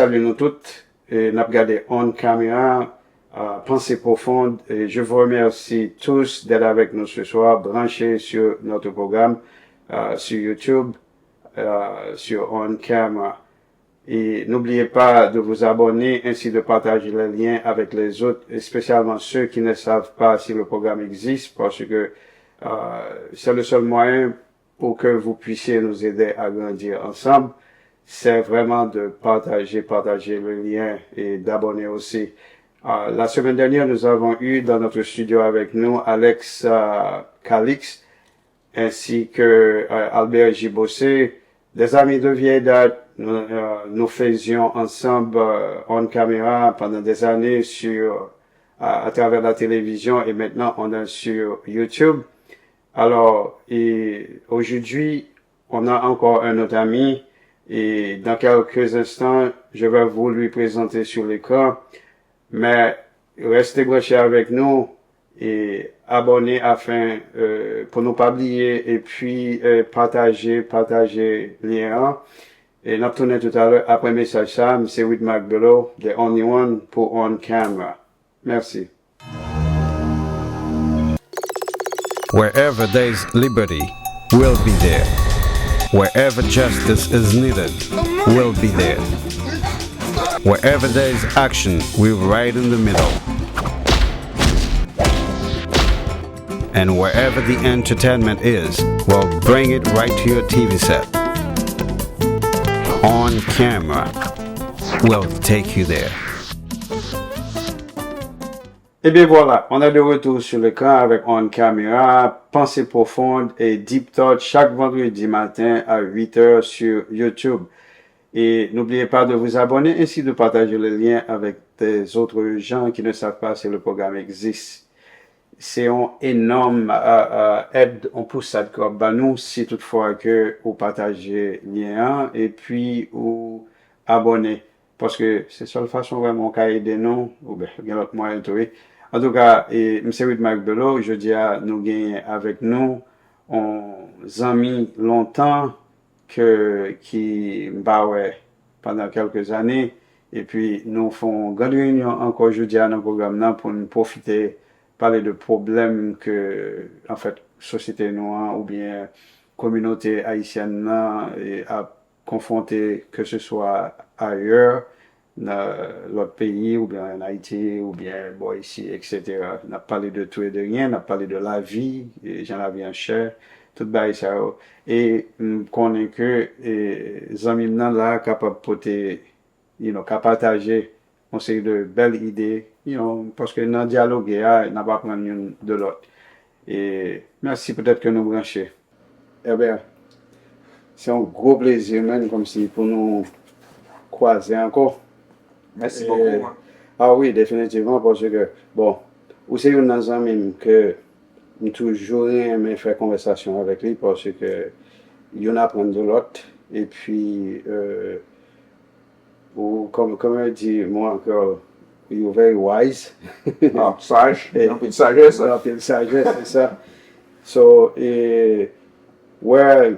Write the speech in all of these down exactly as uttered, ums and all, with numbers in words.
Salut nous toutes. Et n ap gade On Camera, euh, Pensée profonde. Et je vous remercie tous d'être avec nous ce soir, branchés sur notre programme, euh, sur YouTube, euh, sur On Camera. Et n'oubliez pas de vous abonner ainsi de partager les liens avec les autres, spécialement ceux qui ne savent pas si le programme existe, parce que, euh, c'est le seul moyen pour que vous puissiez nous aider à grandir ensemble, c'est vraiment de partager, partager le lien et d'abonner aussi. Euh, la semaine dernière, nous avons eu dans notre studio avec nous Alex, euh, Calix, ainsi que, euh, Albert J. Bossé, des amis de vieille date. Nous, euh, nous faisions ensemble, euh, on camera pendant des années sur, à, à travers la télévision et maintenant on est sur YouTube. Alors, et aujourd'hui, on a encore un autre ami et dans quelques instants, je vais vous lui présenter sur l'écran. Mais restez branchés avec nous et abonnez afin, euh, pour ne pas oublier et puis, euh, partager, partager lien, hein. Et n ap tounen tout à l'heure après message ça, c'est Widmark Bello, the only one pour On Camera. Merci. Wherever there's liberty, we'll be there. Wherever justice is needed, we'll be there. Wherever there's action, we're right in the middle. And wherever the entertainment is, we'll bring it right to your T V set. On Camera, we'll take you there. Et bien voilà, on est de retour sur l'écran avec On Camera, Pensée profonde et Deep Thought chaque vendredi matin à huit heures sur YouTube. Et n'oubliez pas de vous abonner ainsi de partager le lien avec des autres gens qui ne savent pas si le programme existe. Se yon enòm, euh, euh, èd, yon pousad ke w ap ba nou si toutfwa ke ou pataje lyen an epi ou abòne. Paske se sèl fason vrèman w ka ede nou, oubyen gen lòt mwayen tou wi. Antouka, e, m se Widmark Bello, jodi a nou genyen avèk nou yon zanmi lontan ke, ki m pa wè pandan kèlke zane, epi nou fè yon grand reyinyon ankò jodi a nan pwogram nan pou n pwofite pale de pwoblèm ke, anfèt, sosyete nou an oubyen kominote ayisyèn nan, e, ap konfwonte, keseswa ayè, nan lòt peyi, oubyen ann Ayiti, oubyen bò isi, etsetera. N ap pale de tou e de ryen, n ap pale de lavi, e, jan lavi an chè, tout bagay sa yo. E m konnen ke, e, zanmi m nan la kapab pote, you know, ka pataje yon seri de bèl ide, you know, paske nan dyaloge a, n ap aprann youn de lòt. E mèsi poutèt ke nou branche. Ebyen, se yon gwo plezi, menm, kòmsi pou nou kwaze ankò. Mèsi bokou. Ah wi, definitivman, paske, bon, ou se youn nan zanmi m ke m toujou renmen fè konvèsasyon avèk li, paske youn aprann de lòt, epi, euh, ou, kòm, kòm yo di, mon uncle, you very wise. Ah, saj, anpil sajès. Anpil sajès, se sa. So, e, well,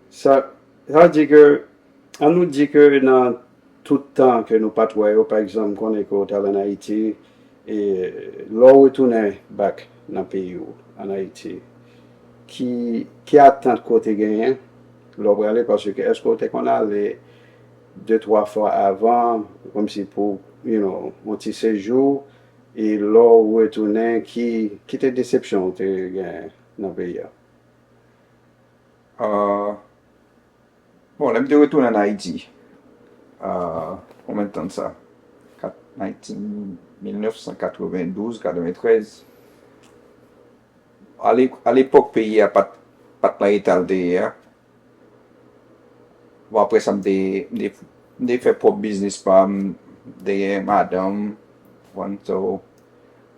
sa, sa di ke, an nou di ke nan tout tan ke nou pa t wè yo, pa egzanp, m konnen ke w t al ann Ayiti, e lè w retounen back nan peyi w, ann Ayiti, ki, ki atant ke w te genyen lè w prale, paske èske w te konn ale de, twa fwa avan, kòmsi pou, you know, yon ti sejou, e lè w retounen, ki, ki te desepsyon w te genyen nan peyi a? Ah, bon, lè m te retounen ann Ayiti, ah, konbyen tan de sa? Kat-, Ayiti, mil nèf san katrevendouz, katreventrèz. Ale-, alepòk, peyi a pa t, pa t nan eta l te ye a. Bon, apre sa, m te, m te, m te fè pwòp biznis pa m, m te gen madanm, w konprann, so,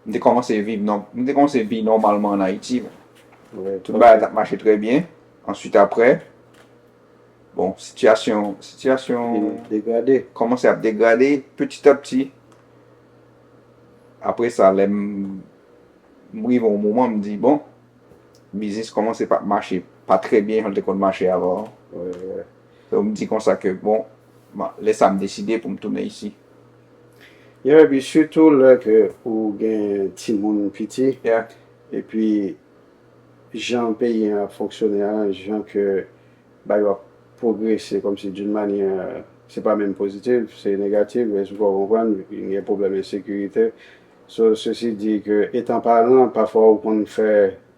m te kòmanse viv nò-, m te kòmanse viv nòmalman ann Ayiti. Tout bagay t ap mache trè byen. Answit, apre, bon, sitiyasyon, sitiyasyon Degrade. Kòmanse ap degrade piti a piti. Apre sa, lè m, m rive yon moman, m di, bon, biznis kòmanse pa ap mache, pa trè byen jan l te konn mache avan an. Wi, wi. So, m di konsa ke, bon, ma- lè sa m deside pou m tounen isi. Yeah, epi sitou lè ke ou gen timoun piti, Yeah. epi jan peyi an ap fonksyone a, jan ke bagay yo ap pwogrese kòmsi d'une manière, se pa menm pozitif, se negatif, èske w konprann, gen pwoblèm ensekirite. So, ceci dit ke, etan paran, pafwa ou konn fè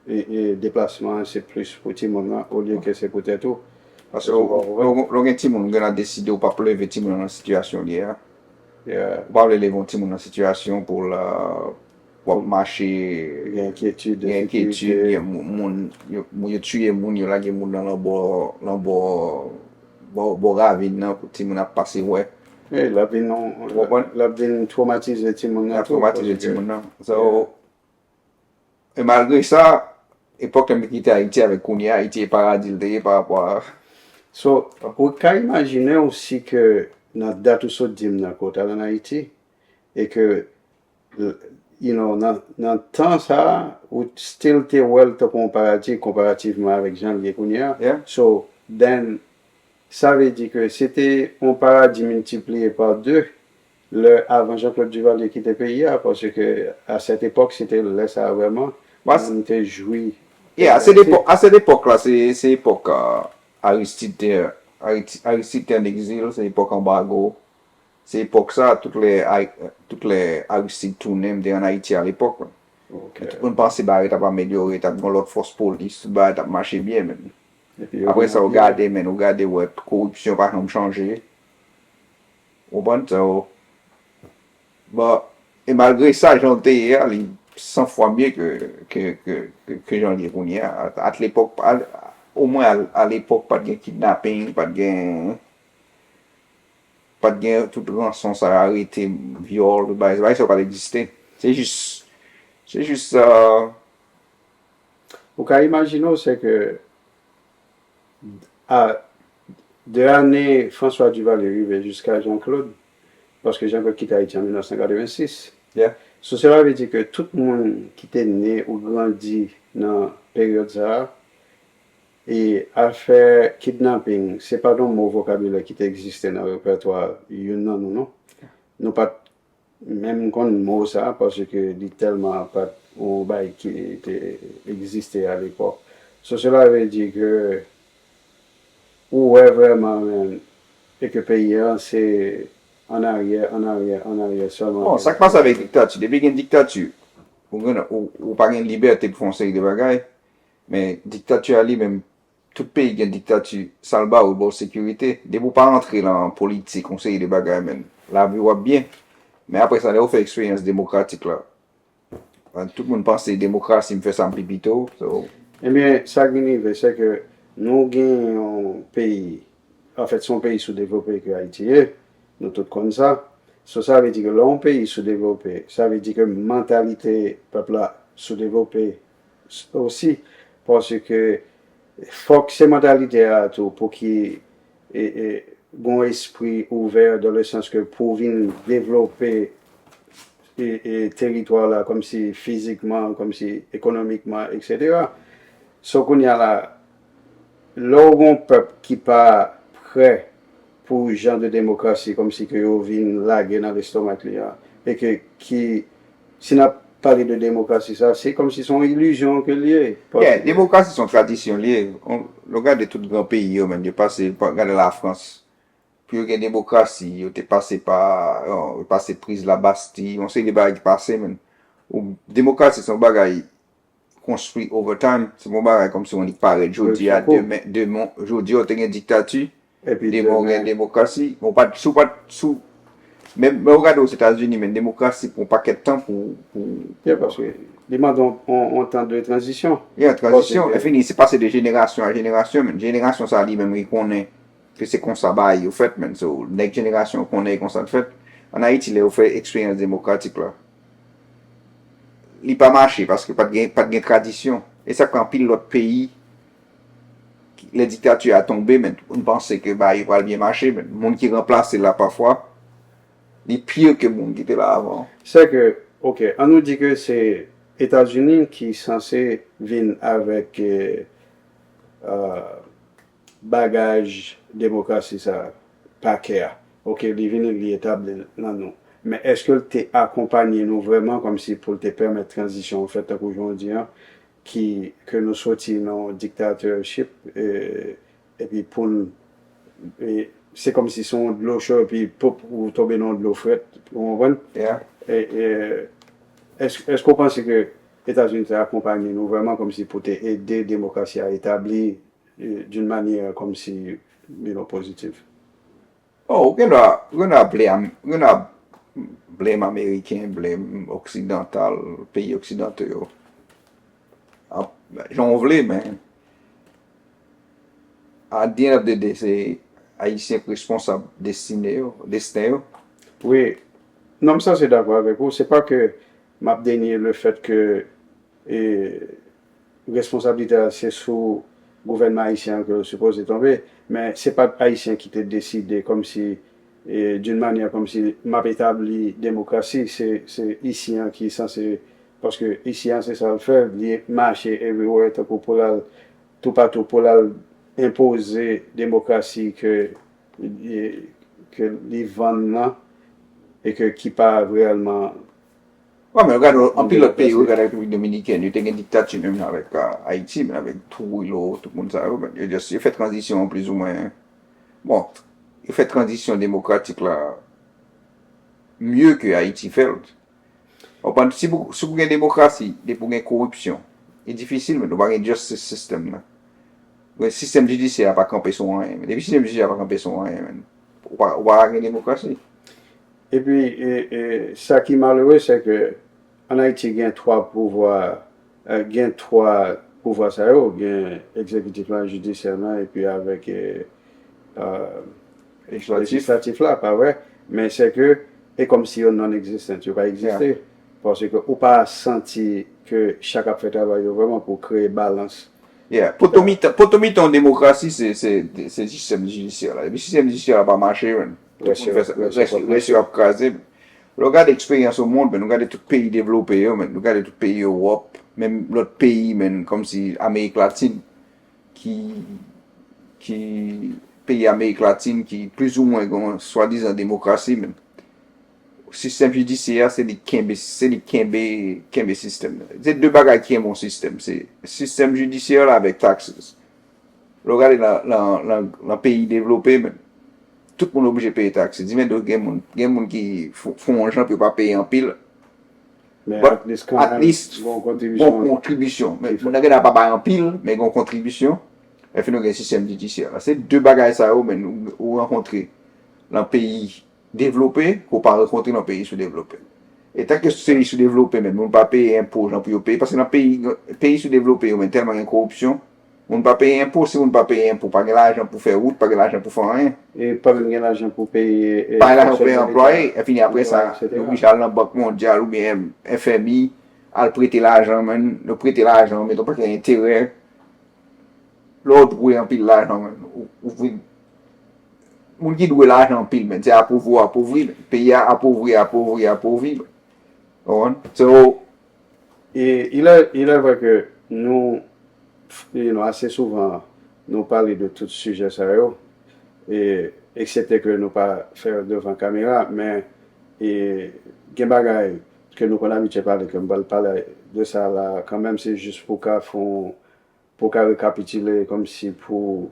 e, e deplasman an se plis pou timoun nan olye ke se pou tèt ou. Paske lè w gen timoun, ou gen la deside ou p ap leve timoun nan nan sitiyasyon li ye a. Yeah. Ou pa vle leve yon timoun nan sitiyasyon pou l w ap mache Gen enkyetid, gen enkyetid, ensekirite. Gen moun, moun, yo, moun, yo tiye moun, yo lage moun nan lanbò, lanbò, bò, bò ravin nan pou timoun ap pase wè. Hey, l ap vin non, Ou konprann? L ap vin twomatize timoun L nan ap tou. Twomatize timoun nan. So, e malgre sa, epòk lè m te kite Ayiti avèk kounye a, Ayiti e paradi l te ye pa rapò a. So, ou ka imajine w si ke nan dat ou sot di m nan ke w t al ann Ayiti, e ke, you know, nan, nan tan sa a, ou still te wè l tankou yon paradi konparativman avèk jan l ye kounye a. Yeah. So, then, sa vle di ke se te yon paradi miltipliye pa de lè avan Jean-Claude Duvalier kite peyi a, paske a sèt epòk, se te lè sa a vrèman, Mas- moun te jwi. Yeah, se epòk, a sèt epòk la, se, se epòk uh, Aristide te, Aristide te an egzil, se epòk anbago. Se epòk sa, tout lè, Ay- tout lè Aristide tounen, m te ann Ayiti a lepòk. Ok. Tout moun panse bagay t ap amelyore, t ap gen lòt fòs polis, tout bagay t ap mache byen menm. Epi yo Apre vin sa, ou anpil. Gade, men, ou gade, wè, koripsyon pa janm chanje. Ou konprann sa? Bon, e malgre sa, jan l te ye a, li san fwa mye ke, ke, ke, ke, ke jan l ye kounye a. At lepòk, omwen a lepòk, pa t gen kidnaping, pa t gen, pa t gen tout ranson sa, arete, vyòl, tout bagay, bagay sa yo pa t egziste. Se jis, se jis, uh, Ou ka imajine w, se ke a, de ane François Duvalier rive jiska Jean-Claude, paske Jean-Claude kite Ayiti an mil nèf san katrevensis. Yeah. So, cela veut dire ke tout moun ki te ne ou grandi nan peryòd sa a, e afè kidnaping, se pa t yon mo vokabilè ki te egziste nan repètwa youn nan nou, non. Nou pa t menm konn mo sa, paske li tèlman pa t yon bagay ki te egziste alepòk. So, cela veut dire ke ou wè vrèman, men, e ke peyi an se an aryè, an aryè, an aryè sèlman. Bon, sa k pase avèk diktati? Depi gen diktati, ou, gen, ou, ou pa gen libète pou fè yon seri de bagay. Men diktati a li menm, tout peyi gen diktati, sa l ba ou, l ba w sekirite. Depi w pa rantre nan politik, yon seri de bagay, men lavi w ap byen. Men apre sa, lè w fè eksperyans demokratik la, tout moun panse demokrasi, m fè sa, m pi pito. So, Ebyen, sa k vin rive, se ke nou gen yon peyi, anfèt, se yon peyi soudevlope ke Ayiti ye, nou tout konn sa. So, sa vle di ke lè yon peyi soudevlope, sa vle di ke mantalite pèp la soudevlope s- osi. Paske fòk se mantalite a tou pou ki e, e, gen yon espri ouvè, dans le sens ke pou w vin devlope e, e, teritwa la, kòmsi fizikman, kòmsi ekonomikman, etsetera. So, kounye a la, lè w gen yon pèp ki pa prè pou jan de demokrasi, kòmsi ke yo vin lage nan lestomak li a, e ke ki, si n ap pale de demokrasi sa, se kòmsi se yon ilizyon ke l ye. Yeah, demokrasi se yon tradisyon li ye. On- Lè w gade tout gran peyi yo, menm, yo pase, pa- gade Lafrans. Pou yo gen demokrasi, yo te pase pa, yo pase priz Labastille, yon seri de bagay ki pase, men. Ou, demokrasi se yon bagay konstwi over time, se pa yon bagay kòmsi yon li parèt jodi a, Wi, demen, demen, jodi a, ou te gen diktati, Epi demen, ou gen demen, demokrasi, ou pa t, si w pa t, si w, men, men w gade Ozetazini, men demokrasi pran yon pakèt tan pou, pou, yeah, paske li mande yon, yon, yon tan de tranzisyon. Gen yon tranzisyon, Paske lè fini, se pase de jenerasyon a jenerasyon, men jenerasyon sa li menm li konnen ke se konsa bagay yo fèt, men. So, nèg jenerasyon konnen e konsa l fèt. Ann Ayiti, lè yo fè eksperyans demokratik la, li pa mache paske pa t gen, pa t gen tradisyon. E sa k fè anpil lòt peyi, lè diktati a tonbe, men, nou panse ke bagay yo pral byen mache, men moun ki ranplase la pafwa, li pire ke moun ki te la avan. Se ke, ok, an nou di ke se Etazini ki sanse vin avèk eh, ah, bagaj demokrasi sa, pakè a. Ok, li vini, li etabli l nan nou. Men èske l te akonpanye nou vrèman kòmsi pou l te pèmèt tranzisyon an fèt tankou jan w di an, ki, ke nou soti nan yon diktatèchip, e, epi pou n, e, se kòmsi se yon dlo cho, epi pop, ou tonbe nan yon dlo frèt, ou konprann? Yeah. E, e, èske, èske w panse ke Etazini te akonpanye nou vrèman kòmsi pou te ede demokrasi a etabli, e, d'une manière kòmsi, you know, pozitif? Oh, ou gen dwa, ou gen dwa blame, ou gen dwa blame Ameriken, blame oksidantal, peyi oksidanto yo. Ap, jan w vle, men at the end of the day, se Ayisyen k responsab destine yo, desten yo. Wi. Non, m sanse dakò avèk ou. Se pa ke m ap denye le fèt ke, e, responsablite a se sou gouvènman ayisyen an ke l sipoze tonbe, men se pa t Ayisyen ki te deside kòmsi, e, d'une manière kòmsi m ap etabli demokrasi, se, se isi an ki sanse, paske isi an se sa l fè, li mache everywhere tankou pou l al toupatou pou l al enpoze demokrasi ke, e, ke li vann nan e ke ki pa reyèlman Wi, men w gade anpil lòt peyi, w gade Repiblik Dominikèn, yo te gen diktati menm jan avèk, a, Ayiti, men avèk Trujillo, tout moun sa yo, men yo just, yo fè tranzisyon an plizoumwen, bon, yo fè tranzisyon demokratik la mye ke Ayiti fè l. Ou konprann, si pou, si pou gen demokrasi, depi w gen koripsyon, e difisil, men ou pa gen justice system nan. Ou gen sistèm jidisyè a pa kanpe sou anyen, men depi sistèm jidisyè a pa kanpe sou anyen, men ou pa, ou pa gen demokrasi. Epi, e, e, sa ki malere, se ke ann Ayiti gen twa pouvwa, e, gen twa pouvwa sa yo, gen egzekitif la, jidisyè la, epi avèk, e, e, Lejislatif. lejislatif la, pa vre, men se ke e kòmsi yo non-existent, yo pa egziste. Paske ou pa santi ke chak ap fè travay yo vrèman pou kreye balans. Yeah. Potomitan, potomitan yon demokrasi, se, se, se sistèm jidisyè la. Depi sistèm jidisyè la pa mache, men, tout moun fè sa, rès yo ap kraze. Lè w gade eksperyans o mond, men nou gade tout peyi devlope yo, men nou gade tout peyi Ewòp, menm lòt peyi, men kòmsi Amerik Latin, ki, ki peyi Amerik Latin ki plizoumwen gen yon swadizan demokrasi, men sistèm jidisyè a, se li kenbe, se li kenbe, kenbe sistèm nan. Se de bagay ki kenbe yon sistèm, se sistèm jidisyè la avèk taxes. Lè w gade nan, nan, nan, nan peyi devlope, men, tout moun oblije peye taxes. Di men gen moun, gen moun ki fon, fon yon jan pou yo pa peye anpil. Men But at least kanmenm, at least, gon gon kontribisyon. Kontribisyon. Men moun nan gen pa bay anpil, men gon kontribisyon. Epi nou gen sistèm jidisyè la. Se de bagay sa yo, men ou, ou rankontre nan peyi devlope, ke w pa rankontre nan peyi soudevlope. E tanke se peyi soudevlope, men moun pa peye enpo jan pou yo peye. Paske nan peyi, peyi soudevlope yo, men tèlman gen koripsyon, moun pa peye enpo. Si moun pa peye enpo, pa gen lajan pou fè wout, pa gen lajan pou fè anyen. E pa menm gen lajan pou peye, e, Pa gen lajan pou peye fonksyonè anplwaye, leta, epi apre sa, etsetera. Yo oblije al nan Bank Mondyal oubyen F M I, al prete lajan, men, yo prete lajan, men, yon pakèt enterè. Lè w dwe anpil lajan, men, ou, ou vin, moun ki dwe lajan anpil, men, se apovri, apovri, men. Peyi a apovri, apovri, apovri, men. Ou konprann? So, E il est, il est vrai que nou, you know, ase souvan, nou pale de tout sijè sa yo, e eksepte ke nou pa fè yo devan kamera, men, e gen bagay ke nou konn abitye pale, ke m pral pale de sa la kanmenm, se jis pou ka fè yon, pou ka rekapitile, kòmsi pou,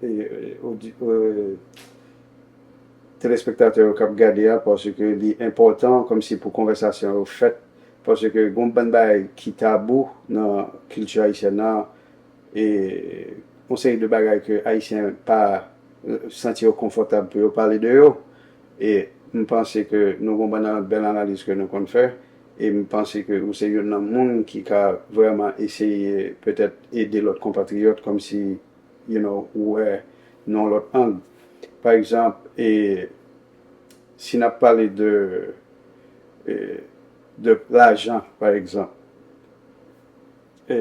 e, e, odi- e, telespektatè yo k ap gade a, paske li enpòtan kòmsi pou konvèsasyon yo fèt, paske gon bann bagay ki tabou nan kilti ayisyèn nan, e yon seri de bagay ke Ayisyen pa, e, santi yo konfòtab pou yo pale de yo. E m panse ke nou gon bann bèl analiz ke nou konn fè, e m panse ke ou se youn nan moun ki ka vrèman eseye petèt ede lòt konpatriyòt, kòmsi, you know, ou wè nan yon lòt ang. Pa egzanp, e, si n ap pale de, e, de lajan, pa egzanp, e,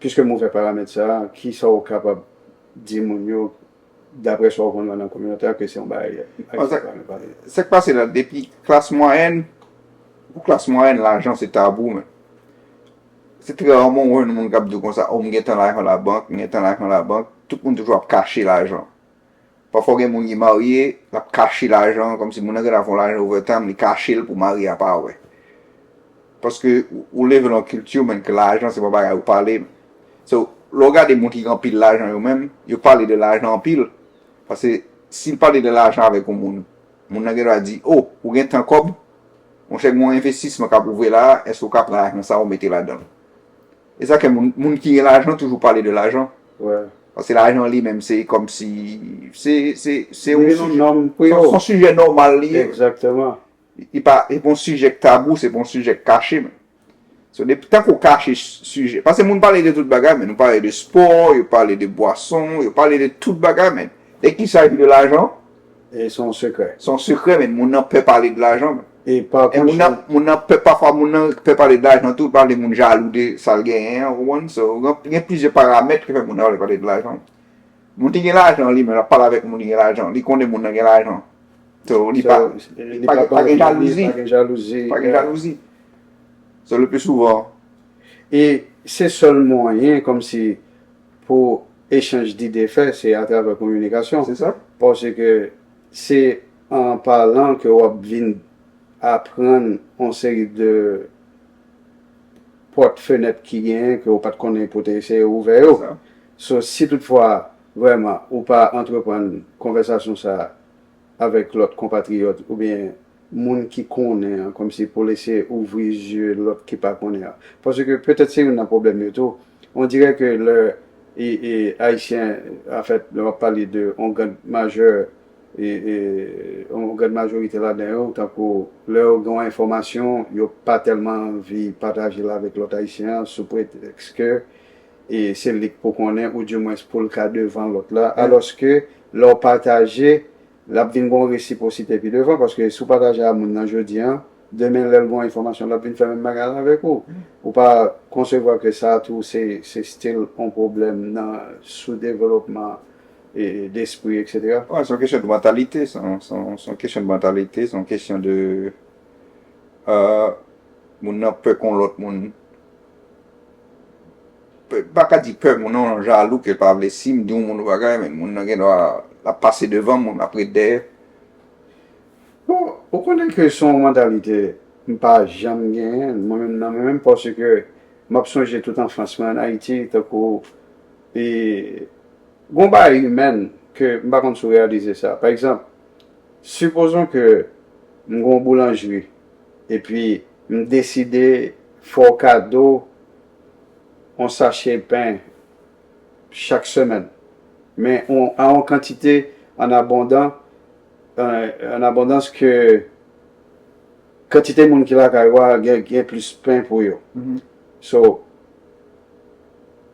piske m ouvè paramèt sa a, kisa w kapab di moun yo, daprè sa w konn wè nan kominote a, ke se yon bagay Ayisyen pa renmen pale? Sa k pase la, depi klas mwayèn, pou klas mwayèn, lajan se tabou, men. Se trè raman w wè yon moun k ap di w konsa, o, m gen tan lajan labank, m gen tan lajan labank. Tout moun toujou ap kache lajan. Pafwa gen moun ki marye, l ap kache lajan, kòmsi moun nan genlè fè yon lajan overtime, li kache l pou mari a pa wè. Paske ou, ou leve nan kilti w, men ke lajan se pa bagay ou pale. So, lè w gade moun ki gen anpil lajan yo menm, yo pale de lajan anpil. Paske si l pale de lajan avèk yon moun, moun nan gen dwa di, "O, ou gen tan kòb? Monchè, gen yon envestisman k ap ouvri la, èske w ka pran lajan sa a, ou mete ladan l?" E sa ke moun, moun ki gen lajan toujou pale de lajan. Paske lajan li menm, se kòmsi, se, se, se yon sijè, se yon sijè nòmal li ye. Li pa, se pa yon sijè k tabou, se pa yon sijè k kache menm. So, depi, tankou w kache sijè, paske moun pale de tout bagay, men nou pale de spò, yo pale de bwason, yo pale de tout bagay, men dès qu'il s'agit de lajan, se yon sekrè, men moun nan pè pale de lajan, men. E moun nan, moun nan pè, pafwa moun nan pè pale de lajan tou, pale moun jalou de sa l genyen an, ou konprann? So, gen, gen plizyè paramèt ki fè moun nan pale, pale de lajan. Moun ki gen lajan li menm, l ap pale avèk moun ki gen lajan, li konnen moun nan gen lajan. So, li pa, li pa, pa gen jalouzi. Pa gen jalouzi. So, le pli souvan. E se sèl mwayen, kòmsi, pou echanj dide fè, se atravè kominikasyon. Se sa. Paske se an palan ke w ap vin aprann yon seri de pòt, fenèt ki genyen ke w pa t konnen pou te eseye ouvè yo. So, si toutfwa, vrèman, ou pa antreprann konvèsasyon sa a avèk lòt konpatriyòt oubyen moun ki konnen an, kòmsi pou l eseye ouvri zye lòt ki pa konnen an. Paske petèt se youn nan pwoblèm yo tou. On dirè ke lè e, e, Ayisyen, anfèt, lè w ap pale de yon grand majè, e, e, yon grand majorite ladan yo, tankou lè yo gen yon enfòmasyon, yo pa tèlman anvi pataje l avèk lòt Ayisyen an, sou pretèks ke e se li k pou konnen, oudimwens pou l ka devan lòt la. Alòske, lè w pataje, l ap vin gen yon resipwosite pi devan, paske si w pataje a moun nan jodi a, demen lè l gen yon enfòmasyon, l ap vin fè menm bagay la avèk ou. Ou pa konsevwa ke sa tou se, se still yon pwoblèm nan soudevlopman e, e, despri, etsetera? Wi, se yon kesyon de mantalite, se yon, se yon, se yon kesyon de mantalite, se yon kesyon de, euh, moun nan pè kon lòt moun. Pè, pa ka di pè moun nan jalou ke l pa vle, si m di yon moun yon bagay, men moun nan gen dwa, l ap pase devan m, moun ap ret dèyè. Bon, ou konnen ke se yon mantalite m pa janm genyen, mwen menm nan mwen menm, paske m ap sonje tout anfans mwen ann Ayiti, tankou, e, gen yon bagay imèn ke m pa konn si w reyalize sa. Pa egzanp, sipozon ke m gen yon boulanjri, epi m deside fè w kado yon sachè pen chak semèn, men on, a yon kantite an abondan, an, an abondans ke kantite moun ki lakay ou a gen, gen plis pen pou yo. So,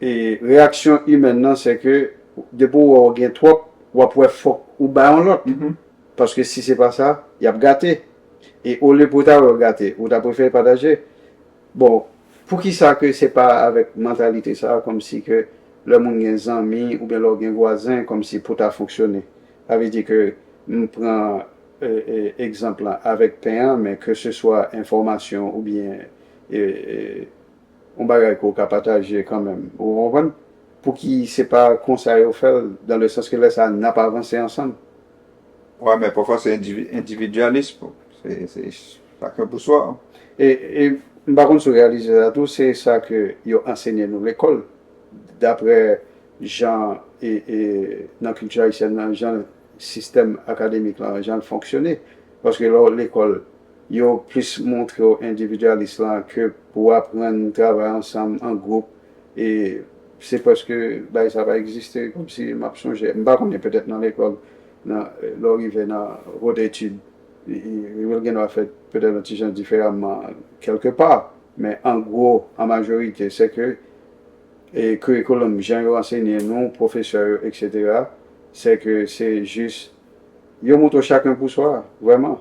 e reyaksyon imèn nan, se ke depi w wè w gen twòp, w ap wè fòk ou bay yon lòt. Paske si se pa sa, y ap gate. E olye pou w ta wè yo gate, ou ta prefere pataje. Bon, poukisa ke se pa avèk mantalite sa a, kòmsi ke lè moun gen zanmi oubyen lè w gen vwazen, kòmsi pou ta fonksyone? Sa vle di ke m pran, e, e, egzanp la avèk pen an, men keseswa enfòmasyon oubyen, e, e, yon bagay ke w ka pataje kanmenm. Ou konprann? Pouki se pa konsa yo fè l, dans le sens ke lè sa a, n ap avanse ansanm? Wi, men pafwa se endivi-, endividyalis, bon. Se, se chacun pour soi. E, e m pa konn si w reyalize sa tou, se sa ke yo ansenye nou lekòl. Daprè jan, e, e, nan kilti ayisyèn nan, jan sistèm akademik la, jan l fonksyone. Paske lè w lekòl, yo plis montre w endividyalis la ke pou w aprann travay ansanm, an gwoup, e se prèske bagay sa pa egziste, kòmsi m ap sonje. M pa konnen, petèt nan lekòl, nan, lè w rive nan wot etid, li, li, li gen dwa fèt petèt yon ti jan diferaman kèlke pa, men an gwo, an majorite, se ke, e, curriculum, jan yo ansenye nou, pwofesè yo, etsetera, se ke se jis, yo montre w chacun pour soi, vrèman.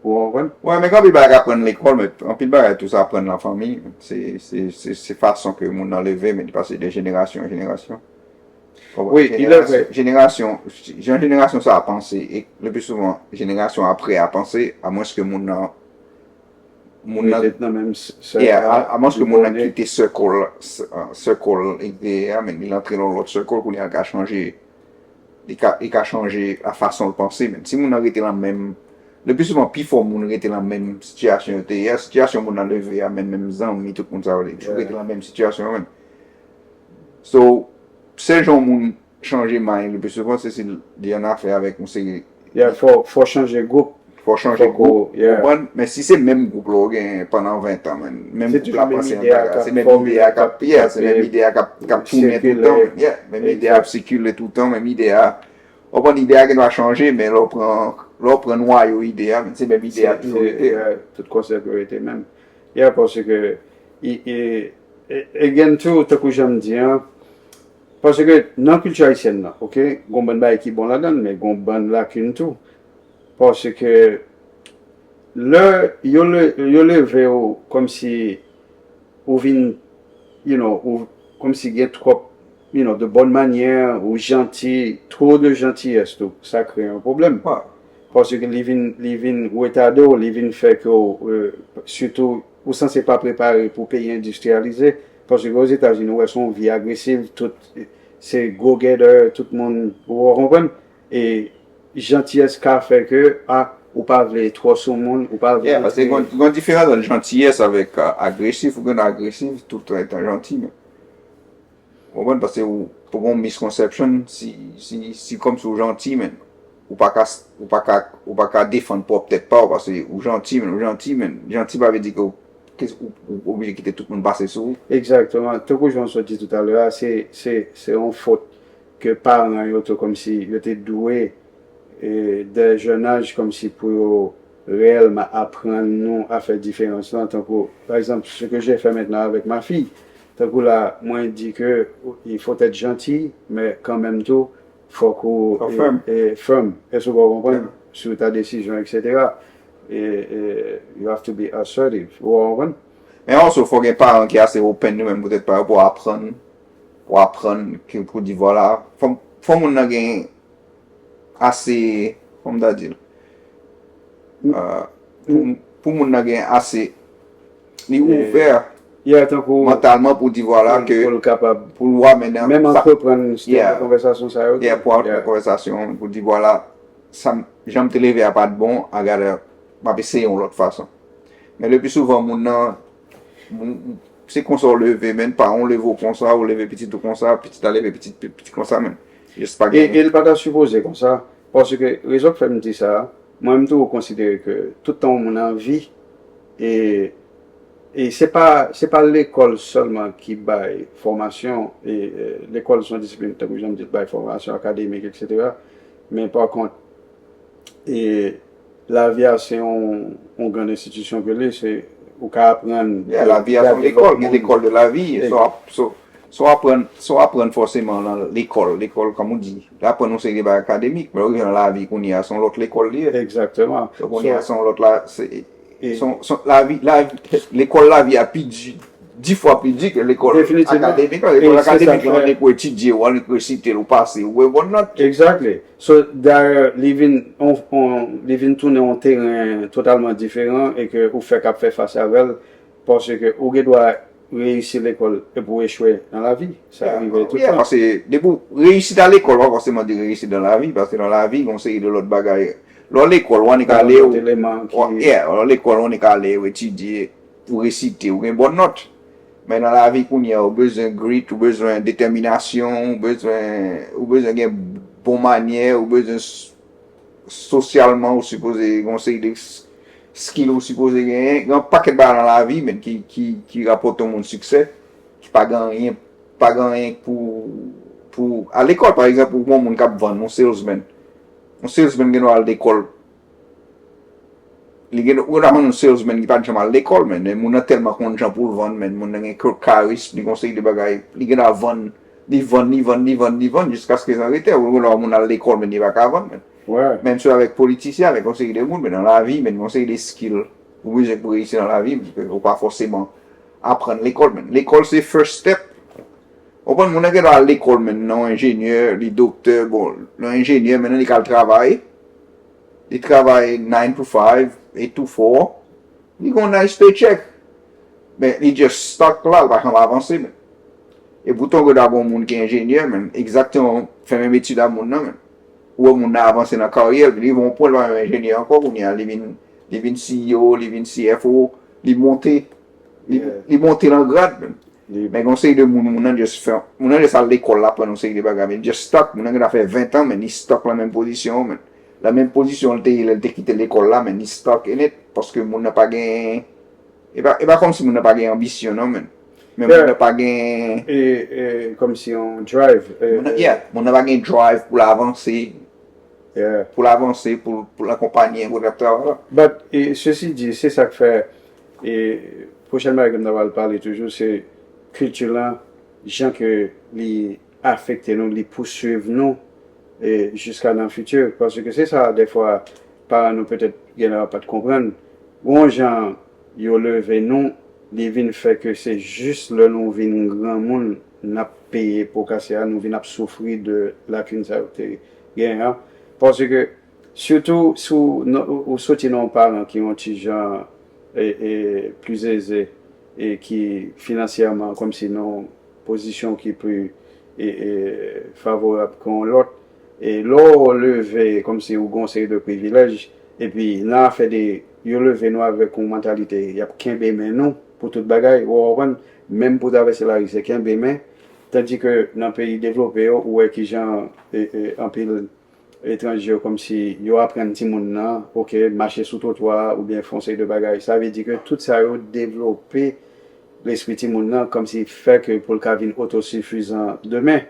Ou konprann? Wi, men gen anpil bagay k aprann lekòl, men anpil bagay tou sa aprann nan fanmi. Se, se, se, se fason ke moun nan leve, men li pase de jenerasyon an jenerasyon. Wi, il est vrai. Jenerasyon, jan jenerasyon sa a panse, e le pli souvan, jenerasyon apre a panse, amwenske moun nan, moun nan, yeah, a, amwenske moun nan kite circle, circle li te ye a, men li antre nan lòt circle, kounye a l ka chanje, li ka, li ka chanje la fason l panse, men. Si moun nan rete nan menm, le pli souvan, pi fò moun rete nan menm sitiyasyon yo te ye a, sitiyasyon moun nan leve a, menm, menm zanmi, tout moun sa yo, li toujou rete nan menm sitiyasyon yo, men. So, sèl jan yon moun chanje mind le pli souvan, se si li an afè avèk yon seri. Yeah, fò, fò chanje gwoup. Fò chanje gwoup, ou konprann? Men si se menm gwoup la ou gen pandan ven tan, men, menm gwoup la panse yon bagay, se menm ide a k ap, yeah, se menm ide a k ap, k ap tounen toutan, yeah, menm ide a ap sikile toutan, menm ide a, ou konprann, ide a gendwa chanje, men lè w pran, lè w pran nwayo ide a, men se menm ide a toujou rete. Tout konsèp yo rete menm. Yeah, paske, e, e, e, again too, tankou jan m di an, paske nan kilti ayisyèn nan, ok, gon bann bagay ki bon ladan l, men gon bann lakin tou. Paske lè yo, le, yo leve w kòmsi ou vin, you know, ou kòmsi gen twòp, you know, de bonne manière, ou janti, twò de jantiyès tou, sa kreye yon pwoblèm. Paske li vin, li vin retade w, li vin fè ke w, euh, sitou, ou sanse pa prepare pou peyi endistriyalize, paske Ozetazini, ou wè, se yon vi agresiv, tout, se go getter, tout moun, ou konprann? E jantiyès ka fè ke, a, ou pa vle twò sou moun, ou pa vle. Yeah, paske gen yon diferans ant jantiyès avèk, euh, agresif, ou gen agresif tout an etan janti, men. Ou konprann? Paske ou, pou gen yon misconception, si, si, si kòmsi ou janti, men, ou pa ka, ou pa ka, ou pa ka defann pwòp tèt pa w, paske ou janti, men, ou janti, men. Janti pa vle di ke ou, ke ou, ou oblije kite tout moun pase sou ou. Egzakteman. Tankou jan w sot di toutalè a, se, se, se yon fot ke paran yo tou kòmsi yo te dwe, e, dè jèn aj kòmsi pou yo reyèlman aprann nou a fè diferans lan, tankou, pa egzanp, ce que j'ai fait maintenant avec ma fille. Tankou la, mwen di ke il faut être gentil, men kanmenm tou, fòk ou, e, fèm. Èske w konprann? Sou ta desizyon, et cetera. E, e, you have to be assertive. Ou konprann? Men also, fò gen paran ki ase open yo menm pou tèt pa yo pou aprann, pou aprann ki, pou di vwala. Fò, fò moun nan gen ase, kòman m ta di l? Euh, pou, pou moun nan gen ase, li ouvè mantalman pou di vwala ke pou l kapab, pou l wè menm antreprann konvèsasyon sa yo. Yeah, pou antreprann konvèsasyon, pou di vwala, sa m, jan m te leve a pa t bon, I gotta, m ap eseye yon lòt fason. Men le pli souvan, moun nan, moun, se konsa w leve, men, paran w leve w konsa, ou leve pitit ou konsa, pitit la leve pitit, pitit konsa, men. Just pa gen. E, e l pa ta sipoze konsa, paske rezon k fè m di sa, mwen m toujou konsidere ke tout tan yon moun an vi, e, e se pa, se pa lekòl sèlman ki bay fòmasyon, e, e lekòl se yon disiplin, tankou jan m di l, bay fòmasyon akademik, et cetera. Men pa kont, e lavi a se yon, yon grann enstitisyon ke li, se, ou ka aprann. Yeah, lavi a se yon lekòl, gen lekòl de lavi. So, so, so aprann, so aprann fòseman nan lekòl, lekòl, kòm ou di, l aprann yon seri de bagay akademik, men ou rive nan lavi kounye a, se yon lòt lekòl li ye. Egzakteman. So, kounye a, se yon lòt la, se, se yon, se yon, lavi, lavi, lekòl lavi a pi di, dis fwa pi di ke lekòl akademik la. Lekòl akademik la, ou annik ou etidye, ou annik resite, ou pase, ou gen bon nòt. Exactly. So, dayè, li vin, on, on, li vin tounen yon teren totalman diferan e ke ou fèk ap fè fas avè l, paske ou gen dwa reyisi lekòl epi w echwe nan lavi. Sa rive tout tan. Yeah, paske depi w reyisit a lekòl, pa fòseman di reyisit nan lavi, paske nan lavi, gen yon seri de lòt bagay. Lè w lekòl, ou annik ale, ou, yeah, lè w lekòl, ou annik ale, ou etidye, ou resite, ou gen bon nòt. Men nan lavi kounye a, ou bezwen grit, ou bezwen detèminasyon, ou bezwen, ou bezwen gen bon manyè, ou bezwen s-, sosyalman, ou sipoze gen yon seri de s-, skill ou sipoze genyen. Gen yon pakèt bagay nan lavi, men, ki, ki, ki rapòte yon moun siksè, ki pa gen anyen, pa gen anyen pou, pou, a lekòl, pa egzanp, ou gen yon moun k ap vann, yon salesman. Yon salesman gen dwa al lekòl. Li gen, ou ta konn yon salesman ki pa t janm al lekòl, men, men moun nan tèlman konn jan pou l vann, men, moun nan gen karism, li gen yon seri de bagay, li gen dwa vann, li vann, li vann, li vann, li vann, jiskaske zanrete, ou gen dwa moun al lekòl, men li pa ka vann, men. Menm si avèk politisyen, avèk yon seri de moun, men nan lavi, men yon seri de skill ou bezwen pou reyisi nan lavi, ou pa fòseman aprann lekòl, men. Lekòl se first step. Ou konprann, moun nan gen dwa al lekòl, men, nan yon enjenyè, li doktè, bon, nan enjenyè, men nan li ka al travay. Li travay nine to five, eight to four. Li gen yon nice paycheck. Men, li just stuck la, li pa janm avanse, men. E poutan, gen dwa gen yon moun ki enjenyè, men, egzakteman, fè menm etid a moun nan, men. ou wè moun nan avanse nan karyè l, li rive yon pwen, l pa menm enjenyè ankò, kounye a, li vin, li vin C E O, li vin C F O, li monte, li, li monte nan grad, menm. Men gen yon seri de moun, moun nan just fè, moun nan just al lekòl la, aprann yon seri de bagay, men just stuck, moun nan gentan fè ven tan, men li stuck nan menm pozisyon, men. Nan menm pozisyon l te ye lè l te kite lekòl la, men li stuck in it, paske moun nan pa gen, e pa, e pa kòmsi moun nan pa gen anbisyon, non, men. Men moun nan pa gen, e, e, kòmsi yon drive. E, moun nan, yeah, moun nan pa gen drive pou l avanse, yeah. Pou l avanse, pou, pou l akonpanye kote l ap travay la. But, e, ceci dit, se sa k fè, e, pwochèn bagay ke m ta pral pale toujou, se kilti lan, jan ke li afekte nou, li pouswiv nou, e, jiska nan fiti. Paske se sa, dèfwa, paran nou petèt gen lè pa t konprann. Gon jan yo leve nou, li vin fè ke se jis lè nou vin granmoun, n ap peye po kase a, nou vin ap soufri de lakin sa yo te genyen an. Paske, sitou, si w, ou soti nan yon paran ki yon ti jan e, e, pli eze, e ki finansyèman kòmsi nan yon pozisyon ki pli, e, e, favorab ke yon lòt, e lè w leve kòmsi ou gen yon seri de privilèj, epi nan afè de, yo leve nou avèk yon mantalite, y ap kenbe men nou pou tout bagay, ou konprann, menm pou travèse lari, se kenbe men, tandike nan peyi devlope yo, ou wè kijan, e, e, anpil etranje yo, kòmsi yo aprann timoun nan, oke, mache sou twotwa a, oubyen fè yon seri de bagay. Sa vle di ke tout sa yo devlope lespri timoun nan, kòmsi fè ke pou l ka vin otosifizan demen.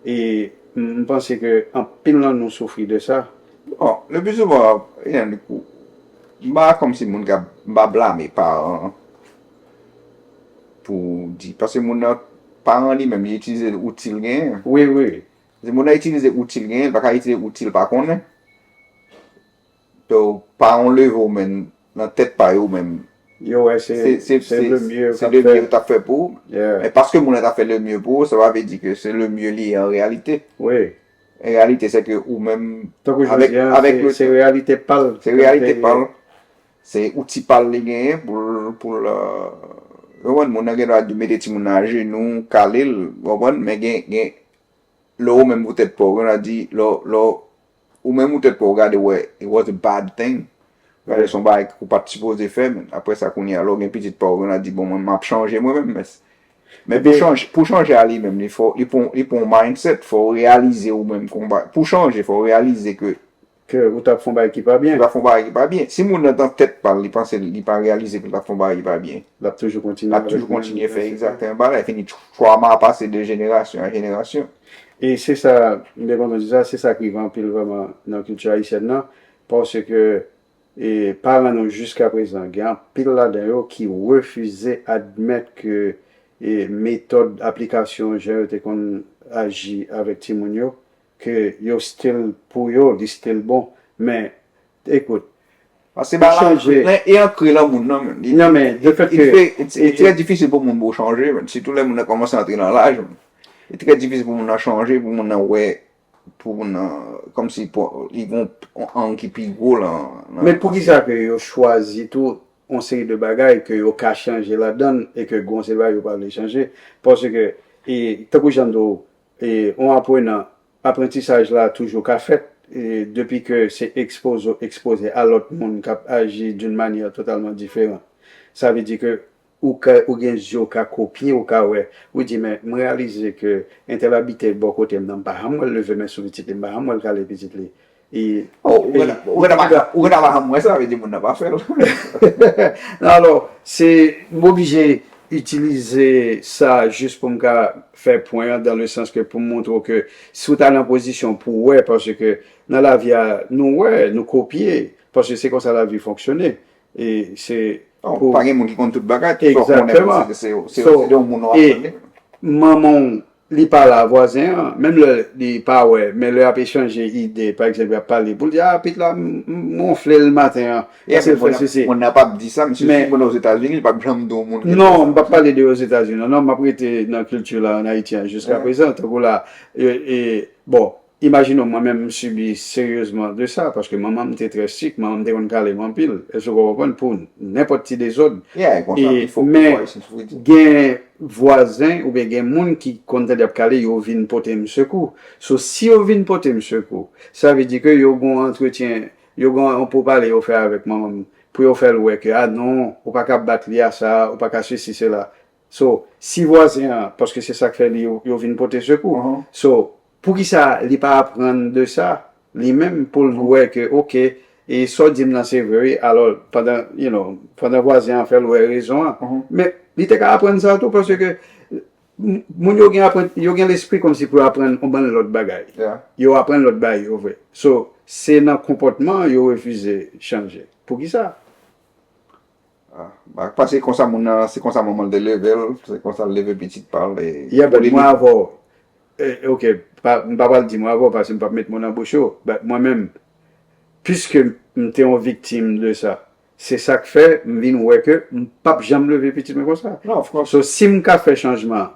E m, m panse ke anpil nan nou soufri de sa. Bon, le pli souvan, Yannick, m pa kòmsi moun k ap, m pa blame paran an pou di, paske moun nan, paran li menm, li itilize outi l genyen. Wi, wi. Se moun nan itilize outi l genyen, li pa ka itilize outi l pa konnen. Donk, paran w leve w menm, nan tèt pa yo menm. Yo wè se, Se, se, se se, le mieux se k ap le fè. mieux yo t ap fè pou ou. Yeah. Men paske moun nan t ap fè le mieux pou ou, sa pa vle di ke se le mieux li ye an reyalite. Wi. An reyalite, se ke ou menm, Tankou avèk, jodi a, avèk se, le se tan, reyalite pa l. se reyalite pa l. Se outi pa l li genyen pou l, pou l, euh, ou konprann, moun nan gen dwa di mete timoun nan ajenou, kale l, ou konprann, men gen, gen, lè ou menm pou tèt pa w, gen dwa di, lè, lè, ou menm pou tèt pa w gade, wè, it was a bad thing. Gade, se yon bagay ou pa t sipoze fè, men apre sa, kounye a, lè w gen pitit pa w, gen dwa di, bon, mwen, m ap chanje mwen menm, men, men pou Epi chanje, pou chanje a li menm, li fò, li pran, li pran yon mindset, fò w reyalize ou menm, konba, pou chanje, fò w reyalize ke Ke ou t ap fè yon bagay ki pa li byen. pa fè yon bagay ki pa byen. Si moun nan nan tèt pa l, li panse, li pa reyalize ke l t ap fè yon bagay ki pa byen, L ap toujou kontinye l ap avèk toujou menm kontinye fè prensip la. Egzakteman bagay la, fini trauma pase de jenerasyon an jenerasyon. E se sa, m te kontan di sa, se sa k rive anpil vrèman nan kilti ayisyèn nan, paske, e, paran nou jiska prezan, gen anpil ladan yo ki refize admèt ke, e, metòd aplikasyon jan yo te konn aji avèk timoun yo, ke yo still pou yo, li still bon. Men, ekout, Paske bagay la chanje. E ankre nan moun nan, men. Li, Non, men, de fèt li ke, fè, it's, it's très difficile pou moun pou chanje, men. Sitou lè moun nan kòmanse antre nan laj, men. Li trè difisil pou moun nan chanje, pou moun nan wè, pou moun nan, kòmsi pou, li gon yon ang ki pi gwo lan, lan Men poukisa ke yo chwazi tou yon seri de bagay ke yo ka chanje ladan l e ke gon seri bagay yo pa vle chanje? Paske, e, tankou jan m di w, e, yon aprenan, aprantisaj la toujou ka fèt, e, depi ke se ekspoze, ekspoze a lòt moun k ap aji d'une manière totalement différente. Sa vle di ke ou ka, ou gen zye w ka kopye, ou ka wè. Ou di, men, m reyalize ke entèl abite bò kote m nan, m pa janm wè l leve men sou pitit li, m pa janm wè l kale pitit li. E, Oh, ou gentan, ou gentan pa, ou gentan pa janm wè sa, vle di moun nan pa fè l. Alò, se, m oblije itilize sa jis pou m ka fè pwen an, dans le sens que pou m montre w ke si w ta nan pozisyon pou w wè, paske nan lavi a, nou wè, nou kopye, paske se konsa lavi fonksyone. E se Oh, pou pa gen moun ki konn tout bagay, tout sa w konnen, Egzakteman. Se, se, se, So, se de yon moun w e aprann li. Manman w, li pa la, vwazen an, menm lè li pa wè, men lè y ap echange ide, pa egzanp, y ap pale, pou l di, a, pitit la, m, m wonfle l maten an, Yeah, paske l men moun fè nan, sesi. Moun nan p ap di sa, men si Men si moun nan Ozetazini, li p ap janm di yon moun ki fè Non, sa. M p ap pale de Ozetazini, non, non, m ap rete nan kilti la an Ayiti an jiska Yeah. prezan, tankou la, e, e, bon, Imajine w, mwen menm, m sibi seryezman de sa, paske manman m te trè strik, manman m te konn kale m anpil. Èske w konprann? Pou nenpòt ti dezòd. Yeah, konsa E, ki fòk men, pou Ayisyen soufri di. Gen vwazen oubyen gen moun ki konn tande ap kale, yo vin pote m sekou. So, si yo vin pote m sekou, sa vle di ke yo gon antretyen, yo gon yon pou pale yo fè avèk manman m, pou yo fè l wè ke, a non, ou pa ka bat li a sa, ou pa ka sesi, sela. So, si vwazen an, paske se sa k fè li, yo, yo vin pote sekou. Mhm. So, poukisa li pa aprann de sa, li menm, pou l wè ke, oke, e sa w di m nan se vre, wi, alò, pandan, you know, pandan vwazen an fè l wè rezon an. Mhm. Men, li te ka aprann sa tou, paske m- moun yo gen aprann, yo gen lespri kòmsi pou yo aprann yon bann lòt bagay. Yeah. Yo aprann lòt bagay, yo vre. So, se nan konpòtman an yo refize chanje. Poukisa? Ah, ba, paske konsa moun nan, se konsa manman l te leve l, se konsa l leve pitit pa l. E Yeah, pou but li, mwen avè w, eh, ok, pa, m pa pral di mwen avè w, paske m p ap met mo nan bouch ou, but mwen menm, piske m te yon viktim de sa, se sa k fè m vin wè ke m p ap janm leve pitit mwen konsa. No, of course. So, si m ka fè chanjman,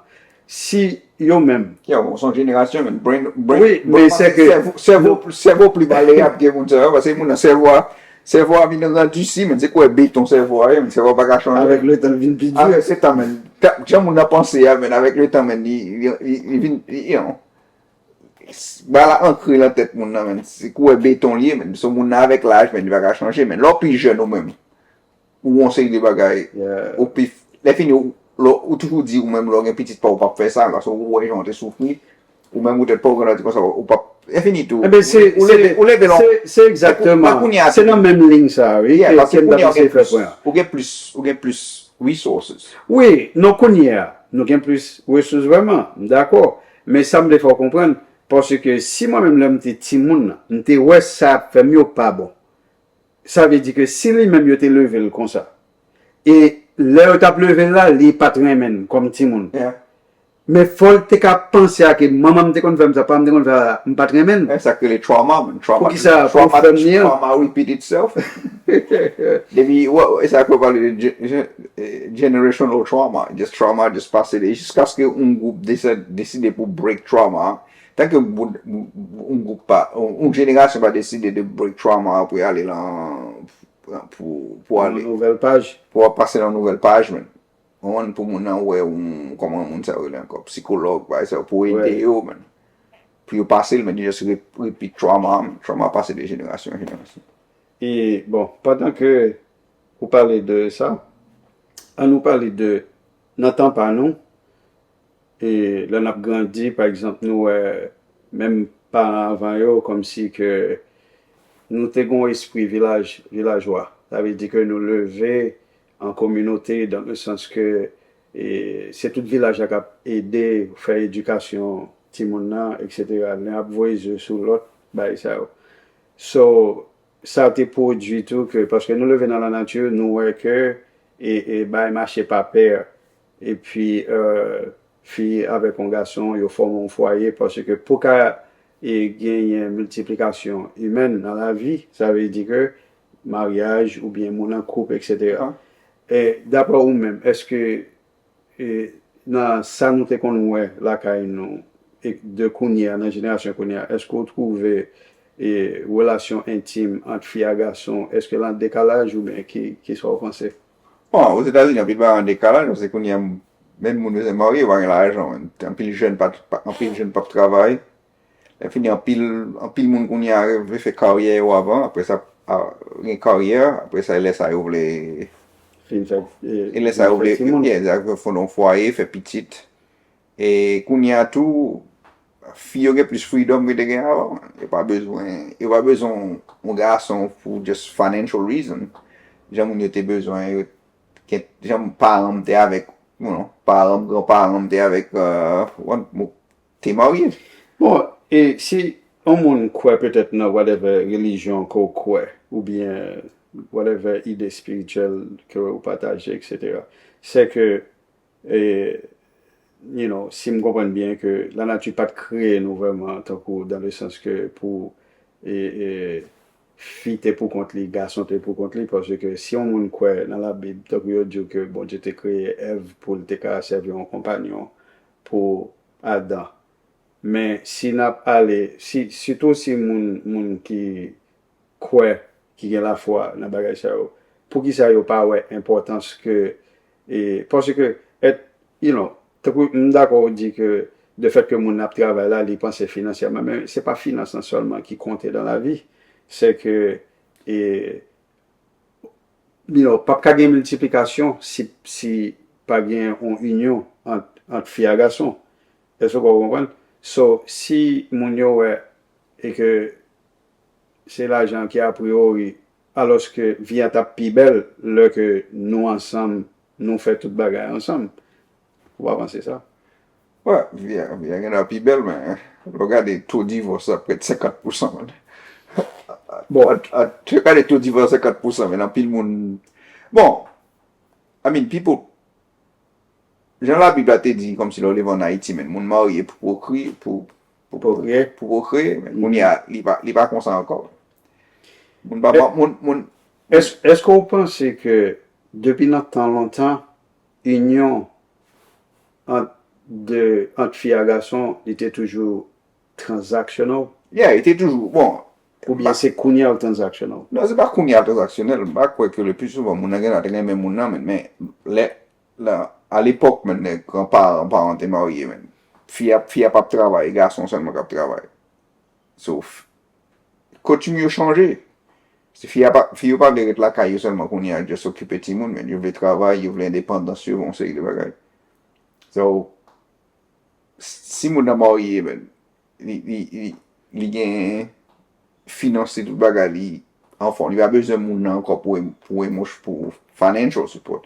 si yo menm, Yo, se yon jenerasyon, men brain, brain, Wi, men se ke- sèvo, sèvo, sèvo pli malerab ke moun sa yo, paske moun nan sèvo a, sèvo a vin randisi, men se kwè beton sèvo a ye, men sèvo a pa ka chanje. Avèk le tan, l vin pi di. Avèk se tan, men, ta- jan moun nan panse a, men avèk le tan, men, li, li, li, li vin, li, you know, ba la ankre nan tèt moun nan, men, se kwè beton li ye, men, se moun nan avèk laj, men, li pa ka chanje, men, lè w pi jèn ou menm, ou yon seri de bagay, Yeah. ou pi, lè fini, ou, lè ou toujou di ou menm, lè w gen pitit pa ou p ap fè sa, paske ou wè jan w te soufri, ou menm ou tèt pa ou grandi konsa, ou p ap, lè fini tou, Eben, se, ou leve, ou leve lon, se, se egzakteman, kounye a se nan menm liy sa, wi, yeah, ke, paske ke m t kounye a ap ou gen eseye fè plis, pwen an. Ou gen plis, ou gen plis resources. Wi, non, kounye a, nou gen plis resous vrèman, m dakò, men sa m vle fè w konprann, paske si mwen menm lè m te timoun nan, m te wè sa ap fè m yo pa bon, sa vle di ke si li menm yo te leve l konsa, e lè yo t ap leve l la, li pa t renmen l kòm timoun. Yeah. Men fò l te ka panse a ke manman m te konn fè m sa, pa m te konn fè a, m pa t renmen l. E sa k rele trauma, man. Trauma, Poukisa pou trauma, fè m li an? Trauma repeat itself. Depi, wè, e sa ke w pale de ge- ge- eh, generational trauma. Just trauma, just pase de, jiskaske yon gwoup desi- deside pou break trauma. Tanke yon, yon gwoup pa, yon, yon jenerasyon pa deside de break trauma pou y ale lan, pou, pou Yon ale, nouvèl paj. pou w ap pase nan nouvèl paj, men. Konprann, pou moun nan wè yon, kòman moun sa yo rele ankò, psikològ, pa egzanp, pou ede Right. yo, men. Pou yo pase l, men yo just re- repeat trauma, trauma pase de jenerasyon an jenerasyon. E, bon, pandan ke ou pale de sa, an nou pale de, nan tan pa nou, e lè n ap grandi, pa egzanp, nou wè menm paran avan yo, kòmsi ke nou te gen yon espri vilaj, vilajwa. Sa vle di ke nou leve an kominote, dans le sens ke, e, se tout vilaj la k ap ede fè edikasyon timoun nan, etsetera. Lè ap voye je sou lòt, bagay sa yo. So, sa te pwodui tou ke, paske nou leve nan lanati, nou wè ke, e, e, bagay mache pa pè. Epi, e, fi avèk yon gason, yo fòme yon fwaye, paske pou ka, e, genyen miltiplikasyon imèn nan lavi, sa vle di ke maryaj oubyen moun an koup, etsetera. E, daprè ou menm, èske, e, nan sa nou te konn wè lakay nou, e de kounye a, nan jenerasyon kounye a, èske w twouve, e, relasyon entim ant fi a gason, èske l an dekalaj oubyen ki, ki sa w panse? Bon, Ozetazini, anpil bagay an dekalaj, paske kounye a, menm moun bezwen marye, yo pa gen lajan, men. Anpil jèn pa, pa, anpil jèn p ap travay. Lè fini, anpil, anpil moun kounye a vle fè karyè yo avan, apre sa, a, gen karyè, apre sa, lè sa yo vle, Fin fè, e, e lè sa yo fè vle, timoun. Yeah, sa yo vle fonde yon fwaye, fè pitit. E kounye a tou, fi yo gen plis freedom ke te gen avan. Yo pa bezwen, yo pa bezwen yon gason pou just financial reason. Jan moun yo te bezwen, yo, gen- jan paran m te avèk, you know, paran m, granparan m te avèk, uh, wan- mo- te marye. Bon, e si yon moun kwè petèt nan whatever relijyon ke w kwè, oubyen whatever ide espirityèl ke w pataje, etsetera, se ke, e, you know, si m konprann byen ke lanati pa t kreye nou vrèman, tankou dans le sens ke pou, e, e, fi te pou kont li, gason te pou kont li, paske si yon moun kwè nan Labib, tankou yo di w ke Bondye te kreye Èv pou l te ka sèvi yon konpanyon pou Adan, Men si n ap ale, si, sitou si moun, moun ki kwè, ki gen lafwa nan bagay sa yo, poukisa yo pa wè enpòtans ke, e, paske, et, you know, tankou m dakò w di ke de fèt ke moun nan ap travay la, li panse finansyèman, men se pa finans lan sèlman ki konte dan lavi, se ke, e, you know, p ap ka gen miltiplikasyon si, si pa gen yon inyon ant, ant fi a gason. Èske w konprann? So, si moun yo wè e ke se lajan ki apriori, alòske vi a t ap pi bèl lè ke nou ansanm, nou fè tout bagay ansanm. Ou pa panse sa? Wè, vi a, vi a gentan pi bèl, men lè w gade to divòs la prèt senkant pousan, man. Bon, an, an, lè w gade to divòs senkant pousan, men anpil moun. Bon, I mean, people, jan Labib la te di, kòmsi lè w leve ann Ayiti, men moun marye pou pwokri, pou, pou, Pwokriye. Pou pwokriye, men kounye a, li pa, li pa konsa ankò. Moun pa, moun, moun, Èske, èske w panse ke depi nan tan lontan, inyon ant de, ant fi a gason, li te toujou transactional? Yeah, li te toujou, bon, Oubyen se kounye a l transactional? Non, se pa kounye a l transaksyonèl. M pa kwè ke le pli souvan moun nan gentan te renmen moun nan, men, men lè, la, a lepòk, men, lè granparan, paran te marye, men, fi a, fi a p ap travay, e gason sèlman k ap travay. So, koutim yo chanje. Se fi a pa, fi yo pa vle ret lakay yo sèlman kounye a, just okipe timoun, men yo vle travay, yo vle endepandans yo, yon seri de bagay. So, si moun nan marye, men, li, li, li, li gen finans li, tout bagay li anfòm. Li pa bezwen moun nan ankò pou, pou, emo- pou financial support.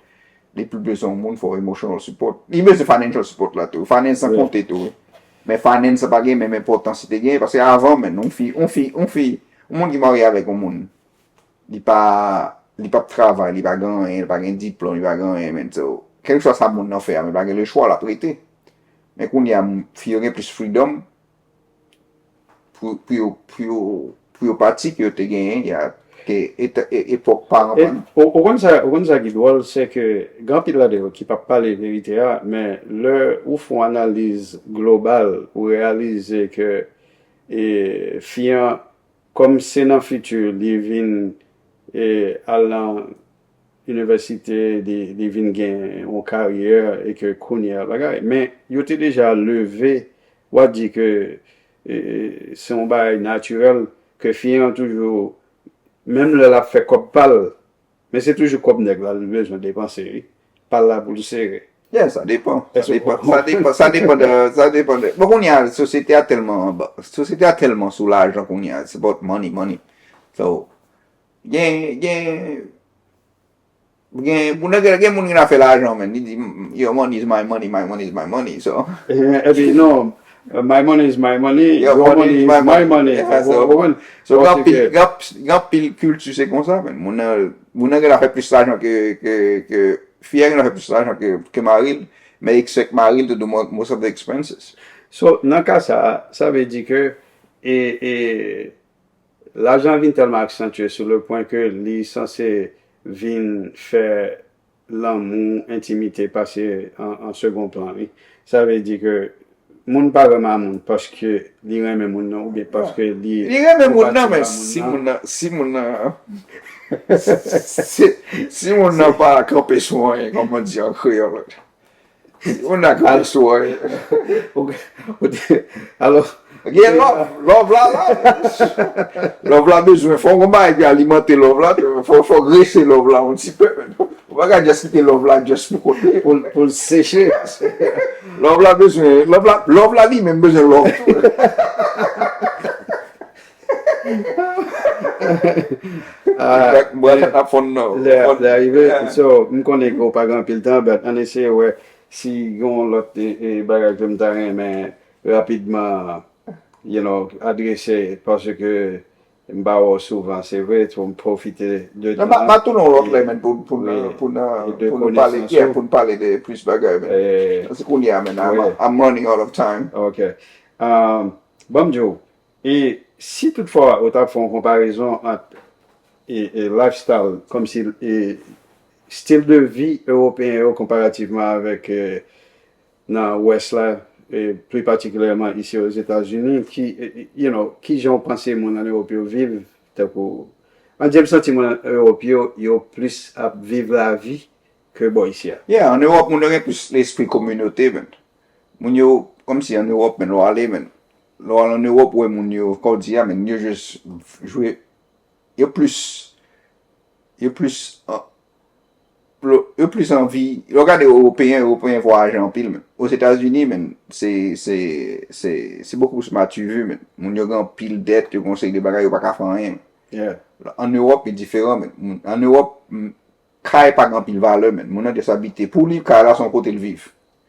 Li plis bezwen yon moun for emotional support. Li bezwen financial support la tou. Finance san konte tou. Men finance sa pa gen menm enpòtans li te gen. Paske avan, men, yon fi, yon fi, yon fi, yon moun ki marye avèk yon moun, li pa, li p ap travay, li pa gen anyen, li pa gen diplòm, li pa gen anyen, men. So, kèlkeswa sa moun nan fè a, men pa gen lechwa, l ap rete. Men kounye a, fi yo gen plis freedom pou, pou yo, pou yo, pou yo pati ke yo te genyen, ya, ke eta- e- epòk paran pa nou. Ou, ou konn sa, ou konn sa ki dwòl, se ke gen anpil ladan yo ki p ap pale verite a, men lè ou fè yon analiz global, ou reyalize ke, e, fi an, kòm se nan fiti li vin, e, al nan inivèsite, li, li vin gen yon karyè e ke kounye a bagay. Men yo te deja leve, w a di ke, e, se yon bagay natirèl ke fi an toujou, menm lè l ap fè kòb pa l, men se toujou kòb nèg la li bezwen depanse, wi. Pa l la pou l sere. Yeah, sa depan. Sa depan, sa depan, sa depan de, sa depan de. Bon, kounye a, sosyete a tèlman, sosyete a tèlman sou lajan kounye a, it's about money, money. So, gen, gen, gen, moun nan gen, gen moun ki nan fè lajan, men, li di, "Your money is my money, my money is my money." So, Epi non, my money is my money, your money is my money. Yeah, so, so, gen anpil, gen anp- gen anpil kilti se konsa, men. Moun nan, moun nan gen la fè plis lajan ke, ke, ke, fi a gen la fè plis lajan ke, ke mari l, men expect mari l to do mo- most of the expenses. So, nan ka sa, sa vle di ke, e, e, lajan vin tèlman aksantye sou le pwen ke li sanse vin fè lanmou, entimite pase an, an segon plan, wi. Sa vle di ke moun pa renmen moun paske li renmen moun nan oubyen paske li Li renmen moun nan, men si moun nan, si moun nan, si, si moun nan pa kanpe sou anyen, kòman di an kreyòl? Si moun nan kanpe sou anyen. Alò, Gen love, love la la. Love la bezwen, fò w gon bagay ki alimante love la, fò, fò grese love la yon ti pe, men. Ou pa ka just kite love la just pou kote. Pou, pou l seche. Love la bezwen, love la, love la li menm bezwen love tou. Ah, Mwen ap fon nan. Lè, lè rive, so, m konnen ke w pa gen anpil tan, but ann eseye wè si gen yon lòt, e, e, bagay ke m ta renmen rapidman, you know, adrese, paske m pa wè w souvan, se vre, so m pwofite de Non, ma, ma tounen yon lòt lè, men, pou, pou, nou- pou, nou- pou nou pale, yeah, pou nou pale de plis bagay, men. Se kounye a, men, I'm, I'm running out of time. Ok. Um, ban m di w, e si toutfwa ou ta fè yon konparezon ant e, e lifestyle, kòmsi e stil de vi ewopeyen yo konparativman avèk e, nan Wès la, e, pli patikilyèman isi Ozetazini, ki, e, e, you know, ki jan w panse moun ann Ewòp yo viv, tankou, an di m santi moun ann Ewòp yo, yo plis ap viv lavi ke bò isi a? Yeah, ann Ewòp, moun yo gen plis lespri kominote, men. Moun yo, kòmsi ann Ewòp, men, lè w ale, men, lè w al ann Ewòp, ou wè moun yo, kòm w di a, men, yo jis jwe, yo plis, yo plis, an, yo plis anvi, lè w gade Ewopeyen, Ewopeyen vwayaje anpil, men. Ozetazini, men, se, se, se, se bokou plis mativi, men. Moun yo gen anpil dèt, yo gen yon seri de bagay, yo pa ka fè anyen, men. Yeah. Ann Ewòp, li diferan, men. Moun, ann Ewòp, m, kay pa gen anpil valè, men. Moun nan jis abite pou li, kay la se yon kote l viv.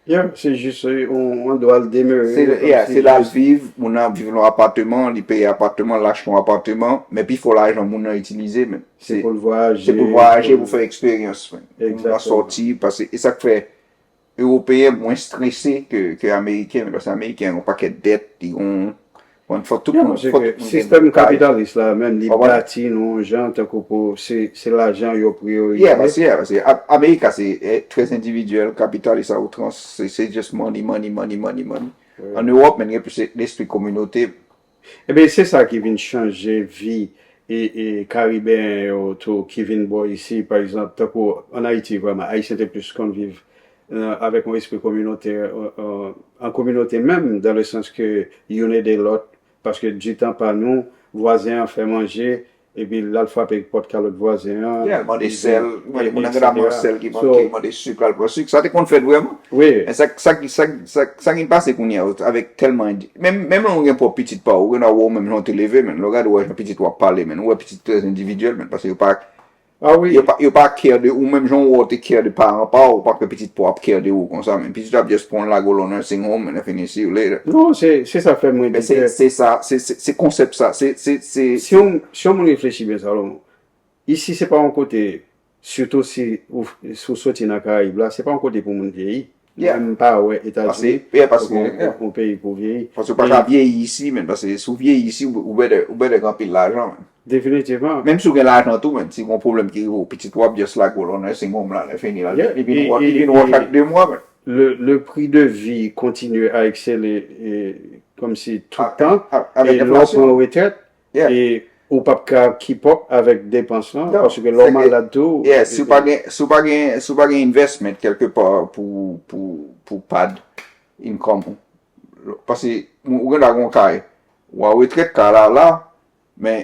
Yeah, se jis, e, yon, yon andwa l demere, se, yeah, kòmsi se la l jis viv, moun nan viv nan yon apatman, li peye apatman, l achte yon apatman, men pifò lajan moun nan itilize, men. Se pou l vwayaje, se pou l vwayaje, pou l fè eksperyans, men. Moun nan sòti, paske, e sa k fè Ewopeyen mwens strese ke, ke Ameriken, men, paske Ameriken gen yon pakèt dèt, li gen yon, bon, fò tout moun, fò tout moun gen kay. Sistèm kapitalis la menm, li bati nan yon jan tankou pou se, se lajan yo priyorite. Yeah, paske, yeah, paske A-, Amerika se, eh, trè endividyèl, kapitalis a outrans, se, se just money, money, money, money, money. Ann Ewòp, men, gen plis lespri kominote. Ebyen, se sa ki vin chanje vi e, e Karibeyen yo tou ki vin bò isi, pa egzanp, tankou ann Ayiti, vrèman, Ayisyen te plis konn viv, e, avèk yon espri kominotè, e, e, an kominote menm, dans le sens que youn ede lòt, paske du temps pa nou, vwazen an fè manje, epi l al frape pòt kalòt vwazen an, yeah, l mande sèl, mande moun nan gen la mande sèl ki manke, mande sik, l al pran sik. Sa te konn fèt vrèman. Wi. Men sa, sa, sa, sa, sa ki pase kounye a, avèk tèlman, menm, menm lè w gen pwòp pitit pa w, ou gen dwa wè w menm jan w te leve, men lè w gade w wè jan pitit ou ap pale, men ou wè pitit trè endividyèl, men paske yo pa, ah wi, yo pa, yo pa care de ou, menm jan w wè w te care de paran pa w, ou pa kwè pitit pa w ap care de ou konsa, men pitit ap just pran w lage w nan nursing home, men fini, see you later. Non, se, se sa fè mwen di ke se, se sa, se, se, se konsèp sa, se, se, se, si yon, si yon moun reflechi byen, Salomon, isi se pa yon kote, sitou si ou, si w soti nan Karayib la, se pa yon kote pou moun vyeyi. Yeah. Mwen m pa wè Etazini, paske, yeah, paske, yon, yeah, yon peyi pou vyeyi. Paske ou pa ka vyeyi isi, men, paske si w vyeyi isi, ou, ou better, ou better gen anpil lajan, men. Definitivman. Menm si w gen lajan tou, men, si w gen yon pwoblèm ki rive w, pitit ou ap just lage w nan nursing home la, lè fini la, yeah, li vin wè, li vin wè w chak de mwa, men. Le, le prix de vie continue à exceller, e, kòmsi tout tan, e lè w pran retrèt, yeah, e ou p ap ka keep up avèk depans lan, non, paske lè w malad tou, yeah, si w pa gen, si w pa gen, si w pa gen investment kèlke pa pou, pou, pou pad income ou. Paske ou gen dwa gen yon kay, ou a retrèt, kay la la, men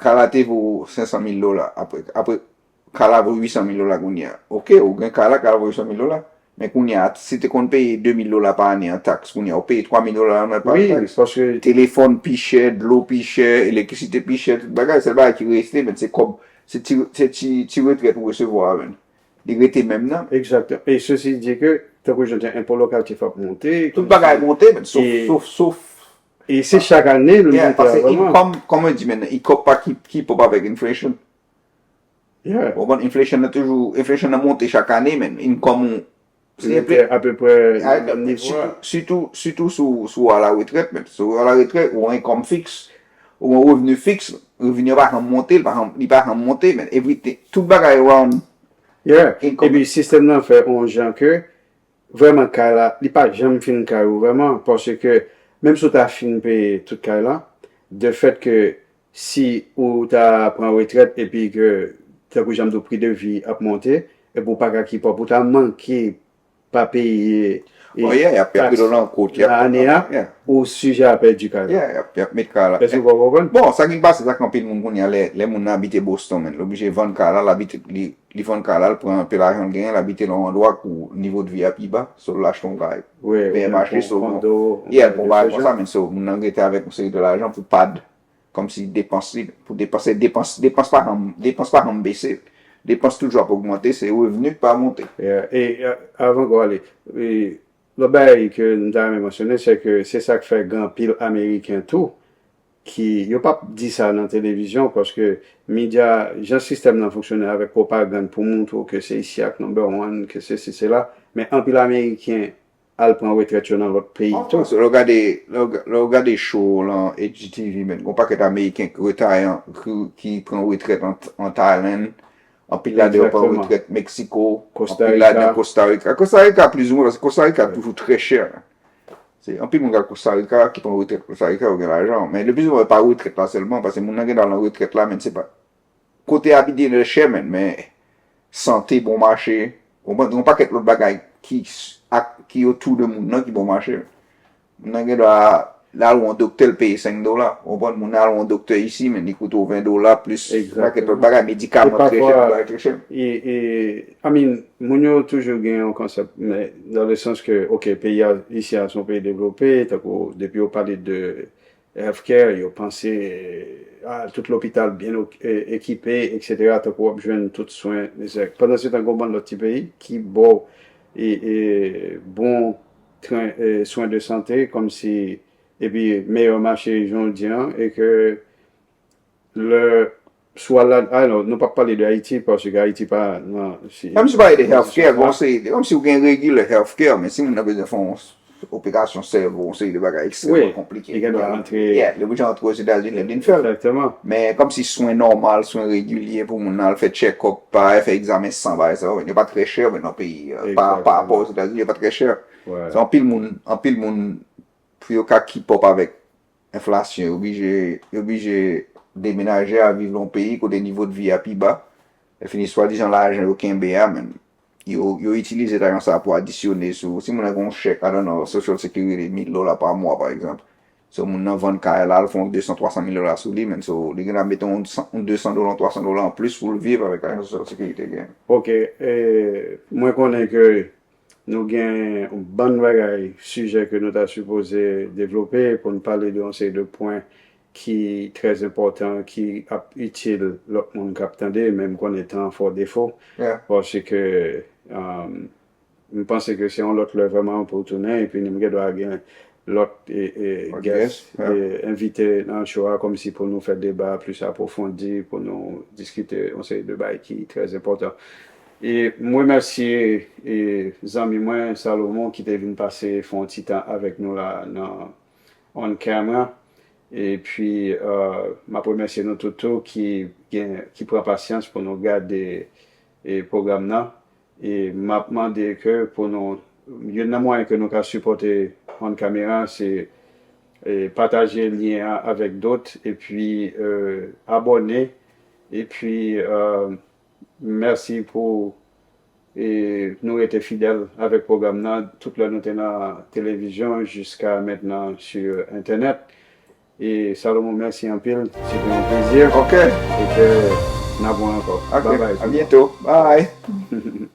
kay la te vo senk san mil dola. Apre, apre, kay la vo uit san mil dola kounye a. Oke, ou gen kay la, kay la vo uit san mil dola. Men kounye a, si te konn peye de mil dola pa ane an taks, kounye a, ou peye twa mil dola pa ane an taks. Wi, paske telefòn pi chè, dlo pi chè, elektrisite pi chè, tout bagay, sèl bagay ki rete, men se kòb, se ti, se ti, ti retrèt ou resevwa a, men. Li rete menm nan. Egzakteman. E sesi di ke, tankou jan di a, enpo lokatif ap monte, tout bagay monte, men, sof, e sof, sof, e se chak ane l monte a, vrèman. Yeah, paske income, kòman yo di, men, income pa keep, keep up avèk inflation. Yeah. Ou konprann? Inflation nan toujou, inflation nan monte chak ane, men income ou, se li monte apeprè nan menm nivo a. Sitou, sitou, sitou si w, si w a la retrèt, men. Si w a la retrèt, ou an income fiks, ou an revni fiks, revni an pa janm monte, li pa janm, li pa janm monte, men. Everything, tout bagay around. Yeah. Epi sistèm nan fè yon jan ke vrèman kay la, li pa janm fin kay ou vrèman, paske menm si w ta fin peye tout kay la, de fèt ke si ou ta pran retrèt epi ke, tankou jan m di w, pri de vi ap monte, epi w pa ka keep up, ou ta manke pa peye, e, oh, yeah, y ap, y ap taks nan ane a, yeah, ou sijè a pèdi kay la. Yeah, y ap, y ap met kay la. Èske w konprann? Bon, sa ki pase, sa k anpil moun kounye a, lè, lè moun nan abite Boston, men, l oblije vann kay la, l abite, li, li vann kay la, l pran anpe lajan l genyen, l abite nan yon andwa kou nivo de vi a pi ba, so l achte yon kay. Wi, peye mache, so, kondo, yeah, l pran bagay konsa, men, so, moun nan rete avèk yon seri de lajan pou pad. Kòmsi depans li, pou depanse, depans, depans pa janm, depans pa janm bese. Depans toujou ap ogmante, se revni k pa monte. Yeah, e, e, avan ke w ale, e, lòt bagay ke m ta renmen mansyonnen, se ke se sa k fè gen anpil Ameriken tou, ki, yo p ap di sa nan televizyon, paske medya, jan sistèm nan fonksyone avèk pwopagann pou montre w ke se isi a k number one, ke sesi, sela, men anpil Ameriken al pran retrèt yo nan lòt peyi tou. Lè w gade, lè w ga-, lè w gade show lan H G T V, men, gon pakèt Ameriken ki retire, ki, ki pran retrèt an, an Thailand, anpil ladan yo pran retrèt Mexico, anpil ladan Costa Rica. Costa Rica, plizoumwen, paske Costa Rica toujou trè chè. Se anpil moun k al Costa Rica, ki pran retrèt Costa Rica, yo gen lajan. Men lepisouvan, e pa retrèt la sèlman, paske moun nan gen dwa nan retrèt la, men se pa. Kote abite chè, men, men sante bon mache, ou konprann, yon pakèt lòt bagay ki, ak, ki otou de moun nan ki bon mache. Moun nan gen dwa al wè yon doktè, l peye senk dola. Ou konprann, moun nan al wè yon doktè isi, men li koute w ven dola, plis yon pakèt lòt bagay, medikaman trè chè, tout bagay trè chè. E, e, I mean, moun yo toujou gen yon konsèp, men dans le sens que, ok, peyi a, isi a, se yon peyi devlope, tankou depi yo pale de healthcare, yo panse a tout lopital byen ekipe, etsetera, tankou w ap jwenn tout swen nesesè. Pandansetan, gen yon bann lòt ti peyi ki ba w e, e, bon tren, e, swen de sante, kòmsi, epi meyè mache jan w di an, e ke lè, swa la, ah non, nou p ap pale de Ayiti, paske Ayiti pa nan. Menm si w pale de healthcare, bon, se kòmsi w gen regular healthcare, men si moun nan bezwen fè yon operasyon sèvo, yon seri de bagay ekstrèmman konplike. Li gen dwa rantre. Yeah, li oblije rantre Ozetazini, li vin fè l. Egzakteman. Men kòmsi swen nòmal, swen regilye pou moun nan al fè check-up, pa fè egzamen san, bagay sa yo, yo pa trè chè, men nan peyi, pa, pa rapò Ozetazini, yo pa trè chè. So, anpil moun, anpil moun, pou yo ka keep up avèk enflasyon, yo oblije, yo oblije demenaje al viv nan yon peyi kote nivo de vi a pi ba. Lè fini, swadizan lajan yo kenbe a, men yo, yo itilize lajan sa a pou adisyone sou, si moun nan gen yon chèk, I don't know, Social Security, mil dola pa mwa, pa egzanp. So, moun nan vann kay la, l fè yon de san, twa san mil dola sou li, men so, li gen dwa mete yon san, yon de san dola, yon twa san dola anplis pou l viv avèk lajan Social Security li genyen. Ok, e, mwen konnen ke nou gen yon bann bagay, sijè ke nou ta sipoze devlope pou n pale de yon seri de pwen ki trè enpòtan, ki ap itil lòt moun k ap tande, men m konnen tan an fè w defo. Paske, um, m panse ke se yon lòt lè vrèman pou w tounen, epi nou gen dwa gen lòt, e, e, guest, e, envite nan show a, kòmsi pou nou fè deba plis apwofondi, pou nou diskite yon seri de bagay ki trè enpòtan. E m remèsye, e, zanmi mwen, Salomon, ki te vin pase fè yon ti tan avèk nou la nan on camera. Epi, e, m ap remèsye nou tout tou ki gen, ki pran pasyans pou nou gade, e, pwogram nan. E m ap mande ke pou nou, youn nan mwayen ke nou ka sipòte on camera, se, e, pataje lyen an avèk dòt, epi, e, abòne, epi, e, mèsi pou, e, nou rete fidèl avèk pwogram nan, tout lè nou te nan televizyon jiska mentnan sou entènèt. E Salomon, mèsi anpil, se te yon plezi. Ok. E ke n ap wè ankò. Ok, a byento. Bye.